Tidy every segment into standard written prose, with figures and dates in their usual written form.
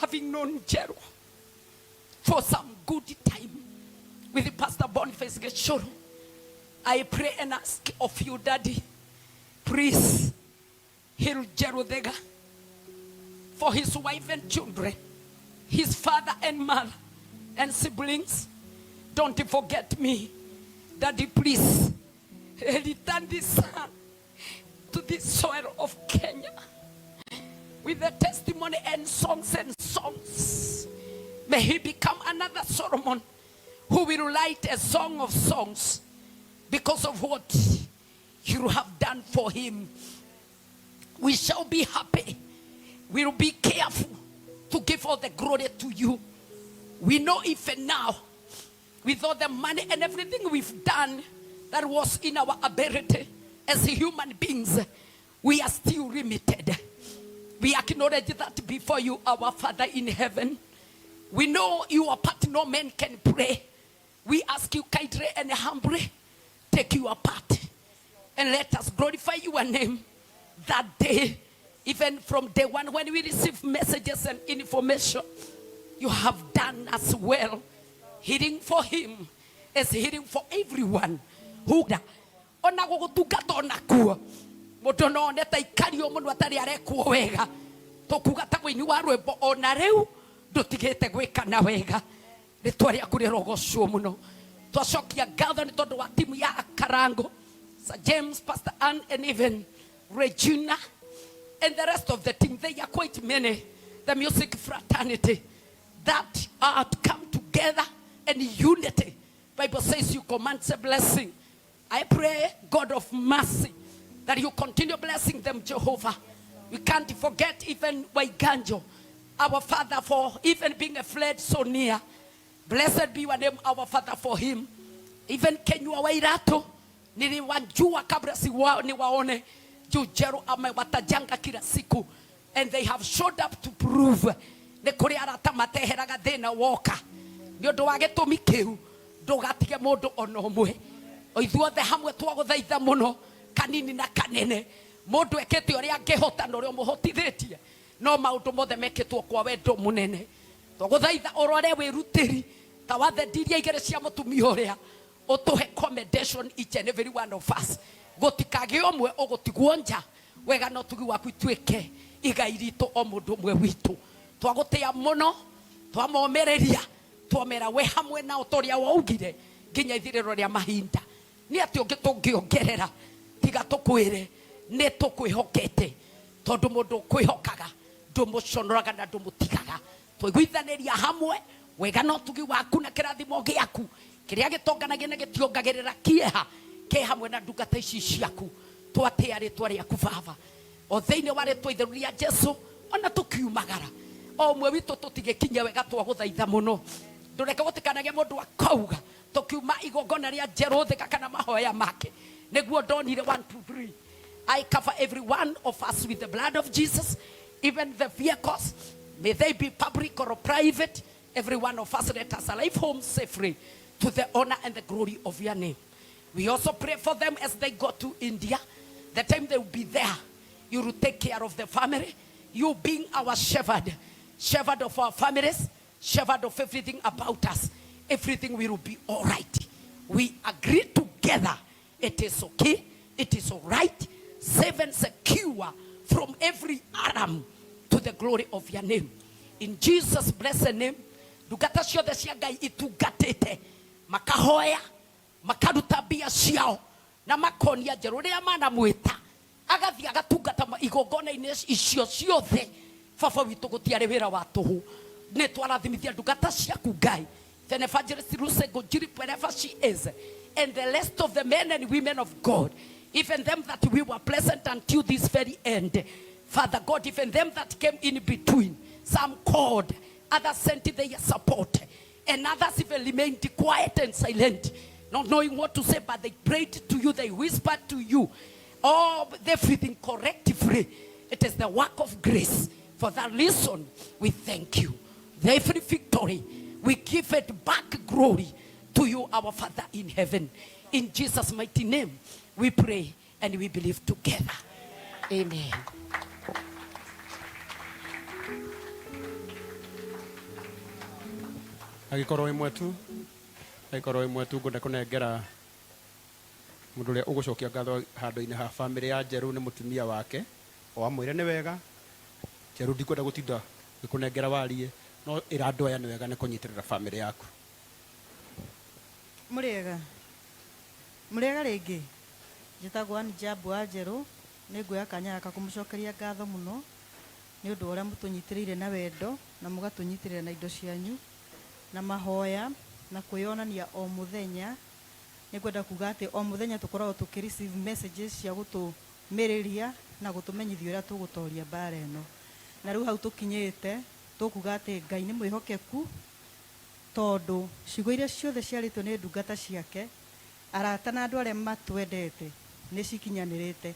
Having known Jero for some good time with Pastor Boniface Gachuru, I pray and ask of you, Daddy, please heal Jero Thega for his wife and children, his father and mother and siblings. Don't forget me. Daddy, please return this son to the soil of Kenya with the testimony and songs and songs. May he become another Solomon who will write a song of songs because of what you have done for him. We shall be happy. We will be careful to give all the glory to you. We know even now, with all the money and everything we've done that was in our ability as human beings, we are still limited. We acknowledge that before you, our Father in heaven. We know you are part no man can pray. We ask you kindly and humbly, take your part and let us glorify your name that day. Even from day one, when we receive messages and information, you have done us well. Healing for him is healing for everyone who ona gũgũtungata onakuo mũndũ no one ta ikario mũno atarĩ arekwo wega tũkuga ta mũini wa rwĩmbo ona rĩu ndũtigĩte gwĩka na wega rĩtwa rĩaku rĩrogocwo mũno twacokia ngatho nĩ tondũ wa timu ya Karango, Sir James, Pastor Ann, and even Regina and the rest of the team. They are quite many, the music fraternity that are to come together in unity. Bible says you command a blessing. I pray, God of mercy, that you continue blessing them, Jehovah. We can't forget even Waiganjo, our father, for even being a fled so near. Blessed be your name, our Father, for him. Even Kenyua Wairato, niliwajua kabla siwa, niwaone juu Jero amewatajanga kila siku, and they have showed up to prove nĩ kũrĩ arata mateheraga thĩna woka nĩ ũndũ wa gĩtũmi kĩu ndũgatige mũndũ ona ũmwe o ithuothe hamwe twagũthaitha mũno kanini na kanene mũndũ ekĩte ũrĩa angĩhota na ũrĩa ũmũhotithĩtie no maũndũ mothe mekĩtwo kwa wendo mũnene twagũthaitha ũrore wĩrutĩri ta wa thendi iria igĩrĩ cia mũtumia ũrĩa ũtũhe commendation each and every one of us gũtikagĩe ũmwe ũgũtigwo nja wega no tugi waku ituĩke igai ritũ o mũndũ ũmwe witũ twagũtĩa mũno twamomĩrĩria twamera we hamwe nao ta ũrĩa waugire nginya ithirĩro rĩa mahinda nĩ atĩ ũngĩ tũngĩongerera tiga tũkwĩre nĩ tũkwĩhokete tondũ mũndũ ũkwĩhokaga ndũmũconoraga na ndũmũtigaga twaiguithanĩria hamwe wega no tugi waku na kĩrathimo gĩaku kĩrĩa gĩtonganagia na gĩtiongagĩrĩra kĩeha ke hamwe na ndungata ici ciaku twatĩa rĩtwa rĩaku baba o thĩinĩ wa rĩtwa itheru rĩa Jesu ona tũkiumagara o ũmwe witũ tũtigĩkinye wega twagũthaitha mũno ndũreke gũtikanagĩe mũndũ akauga tũkiuma igongona rĩa Njerũ Thika kana mahoya make nĩguo ndonire 1 2 3. I cover every one of us with the blood of Jesus, even the vehicles, may they be public or private. Every one of us, let us arrive home safely to the honor and the glory of your name. We also pray for them as they go to India. The time they will be there, you will take care of the family. You being our shepherd, shepherd of our families, shepherd of everything about us. Everything will be all right. We agree together. It is okay. It is all right. Safe and secure from every alarm to the glory of your name. In Jesus' blessed name, ndungata ciothe cia Ngai itungatĩte makahoya makaruta mbia ciao na makonia njerũ rĩrĩa manamwĩta agathiĩ agatungata igongona-inĩ icio ciothe baba witũ gũtiarĩ wĩra wa tũhũ nĩ twarathimithia ndungata ciaku Ngai then Evangelist Lucy Ngunjiri, wherever she is, and the rest of the men and women of God, even them that we were present until this very end. Father God, even them that came in between, some called, others sent their support, and others even remained quiet and silent, not knowing what to say, but they prayed to you, they whispered to you, all everything correctively. It is the work of grace. For that reason, we thank you. Every victory, we give it back glory to you, our Father in heaven. In Jesus' mighty name, we pray and we believe together. Amen. Agĩkorwo ĩmwe tu, agĩkorwo ĩmwe tu ngwenda kũnengera mũndũ ũrĩa ũgũcokia ngatho handũ-inĩ ha bamĩrĩ ya Njerũ nĩ mũtumia wake. O amwĩre nĩ wega, Njerũ ndikwenda gũtinda ngĩkũnengera warie, no ĩra andũ aya nĩ wega nĩ kũnyitĩrĩra bamĩrĩ yaku. Mũrĩega? Mũrĩega rĩngĩ? Njĩtagwo Ann Jambu wa Njerũ, nĩ nguoya kanya gaka kũmũcokeria ngatho mũno nĩ ũndũ wa ũrĩa mũtũnyitĩrĩire na wendo na mũgatũnyitĩrĩra na indo cianyu na mahoya na kwĩyonania o mũthenya. Nĩ ngwenda kuga atĩ o mũthenya tũkoragwo tũkĩ receive messages cia gũtũmĩrĩria na gũtũmenyithia ũrĩa tũgũtoria mbara ĩno. Na rĩu hau tũkinyĩte tũkuga atĩ Ngai nĩ mwĩhokeku tondũ ciugo iria ciothe ciarĩtio nĩ ndungata ciake, arata na andũ arĩa matwendete nĩ cikinyanĩrĩte.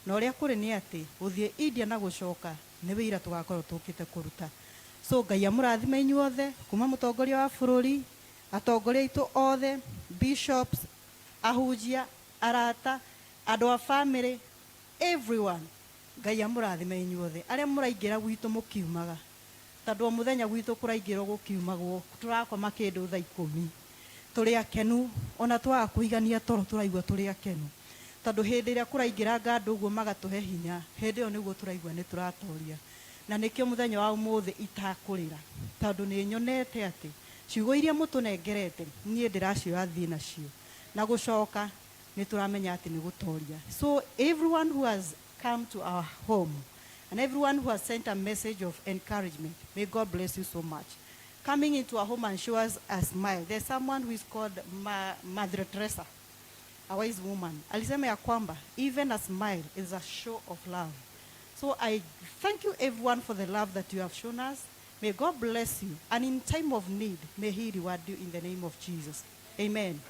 Na ũrĩa kũrĩ nĩ atĩ gũthiĩ India na gũcoka nĩ wĩira tũgakorwo tũkĩte kũruta. So Ngai amũrathime inyuothe, kuma mũtongoria wa bũrũri, atongoria aitũ othe, bishops, ahunjia, arata, andũ a family, everyone. Ngai amũrathime inyuothe. Arĩa mũraingĩra gwitũ mũkiumaga. Tondũ o mũthenya gwitũ kũraingĩrwo gũkiumagwo, tũrakoma kĩndũ thaa ikũmi. Tũrĩ akenu, ona twaga kũigania toro tũraigua tũrĩ akenu. Tondũ hĩndĩ ĩrĩa kũraingĩranga andũ ũguo magatũhe hinya, hĩndĩ ĩyo nĩguo tũraigua nĩ tũratoria. Na nĩkĩo mũthenya wa ũmũthĩ itakũrĩra. Tondũ nĩ nyonete atĩ ciugo iria mũtũnengerete, niĩ ndĩracioya thiĩ nacio. Na gũcoka nĩ tũramenya atĩ nĩ gũtoria. So everyone who has come to our home and everyone who has sent a message of encouragement, may God bless you so much. Coming into our home and show us a smile. There's someone who is called Mother Teresa, a wise woman. Alisema ya kwamba, even a smile is a show of love. So I thank you everyone for the love that you have shown us. May God bless you. And in time of need, may he reward you in the name of Jesus. Amen.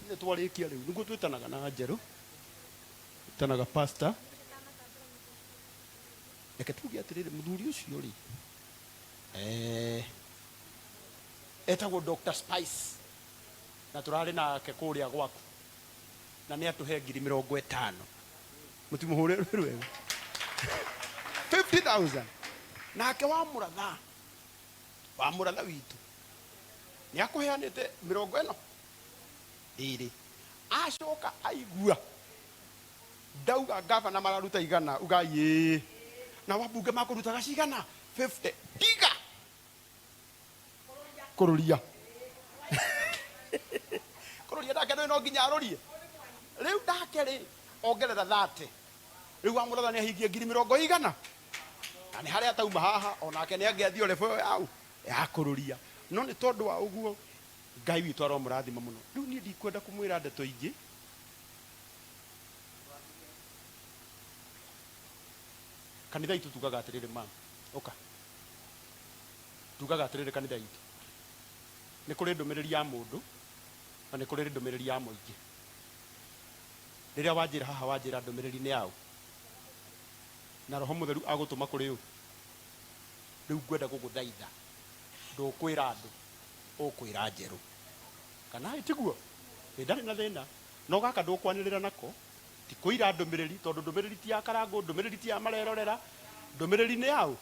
Nĩ twarĩkia rĩu nĩguo twĩtanaga na Njerũ, twĩtanaga pastor. Reke tuge atĩrĩrĩ, mũthuri ũcio rĩ, etagwo Dr. Spice na tũrarĩ nake kũrĩa gwaku na nĩ atũhe ngiri mĩrongo ĩtano. Mũtimũhũre rwega. 50,000. Nake wa mũratha, wa mũratha witũ nĩ akũheanĩte mĩrongo ĩno ĩrĩ. Acoka aigua ndauga gavana mararuta igana, ugai ĩĩ, na wabunge makũrutaga cigana 50. Tiga kũrũria kũrũria nake ndũĩ no nginya arũrie. Rĩu nake rĩ ongerera 30. Rĩu wa mũratha nĩ ahingie ngiri mĩrongo igana, na nĩ harĩa atauma haha onake nĩ angĩathiĩ o level ĩyo yau ya kũrũria. No nĩ tondũ wa ũguo Ngai witũ aromũrathima mũno. Rĩu niĩ ndikwenda kũmwĩra ndeto ingĩ. Kanitha itũ tugaga atĩrĩrĩ, ma'am, ũka. Tugaga atĩrĩrĩ kanitha itũ, nĩ kũrĩ ndũmĩrĩri ya mũndũ na nĩ kũrĩ ndũmĩrĩri ya mũingĩ. Rĩrĩa wanjĩra haha wanjĩra ndũmĩrĩri nĩ yaũ, na Roho Mũtheru agũtũma kũrĩ ũ, rĩu ngwenda gũgũthaitha ndũkwĩra andũ, ũkwĩra Njerũ. Kana ĩ tiguo? Ĩ ndarĩ na thĩna. No gaka ndũkwanĩrĩra nako, ti kũira ndũmĩrĩri, tondũ ndũmĩrĩri ti ya Karangũ, ndũmĩrĩri ti ya marerorera, ndũmĩrĩri nĩ yaũ?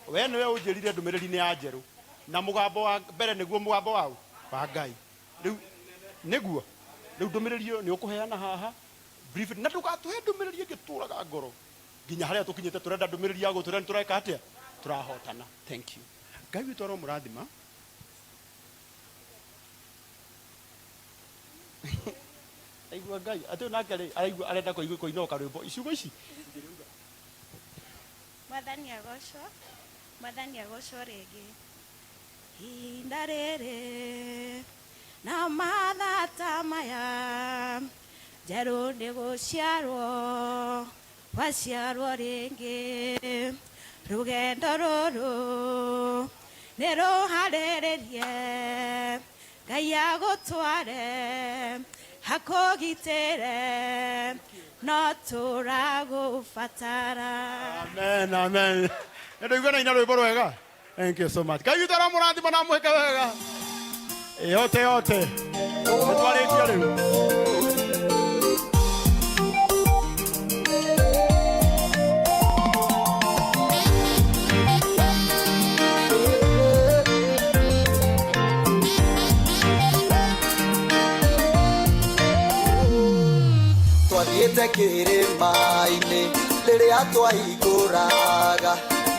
We nĩwe ũnjĩrire ndũmĩrĩri nĩ ya Njerũ. Na mũgambo wa mbere nĩguo mũgambo waũ? Wa Ngai. Rĩu nĩguo rĩu ndũmĩrĩri ĩyo nĩ ũkũheana haha brief, na ndũgatũhe ndũmĩrĩri ĩngĩtũraga ngoro nginya harĩa tũkinyĩte. Tũrenda ndũmĩrĩri ya gũtwĩra nĩ tũreka atĩa, tũrahotana. Thank you. Ngai witũ aromũrathima. Aigua Ngai atĩ ũyũ nake rĩ araigua arenda kũigua kũina o karwĩmbo iciugo ici. Mwathani agocwo, Mwathani agocwo rĩngĩ. Ihinda rĩrĩ na mathata maya, Njerũ nĩ gũciarwo, waciarwo rĩngĩ. Rũgendo rũrũ nĩ rũharĩrĩrie, Ngai agũtware hakũgitĩre, no tũragũbatara. Amen, amen. Nĩ ndaigua na ina rwĩmbo rwega. Thank you so much. Ngai witũ aramũrathima na amwĩke wega. Yote yote. Nĩ twarĩkia rĩu. Twathiĩte kĩrĩma-inĩ rĩrĩa twahingũraga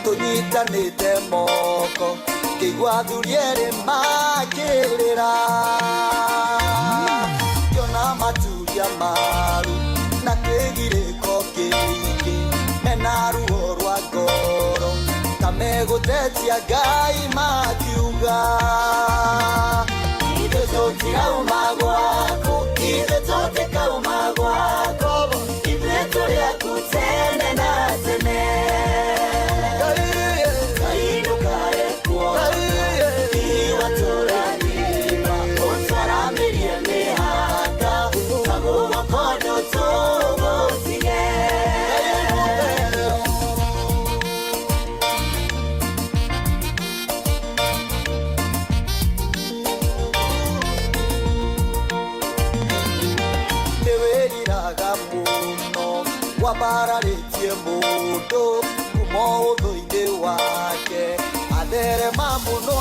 tũnyitanĩte moko ngĩigua athuri erĩ makĩrĩra ngĩona maturia maru na kĩgirĩko kĩingĩ mena ruo rwa ngoro ta megũtetia Ngai makiuga ithuĩ tũtirauma gwaku ithuĩ tũtikauma gwaku ithuĩ tũrĩ aku tene na tene. Ngai ndũkarekwo iwatũrathima ũtwaramĩrie mĩhaka kaguoko ndũtũgũtige. Nĩwĩriraga mũno wambararĩtie mũndũ kuma ũthũ-inĩ wake atherema mũno.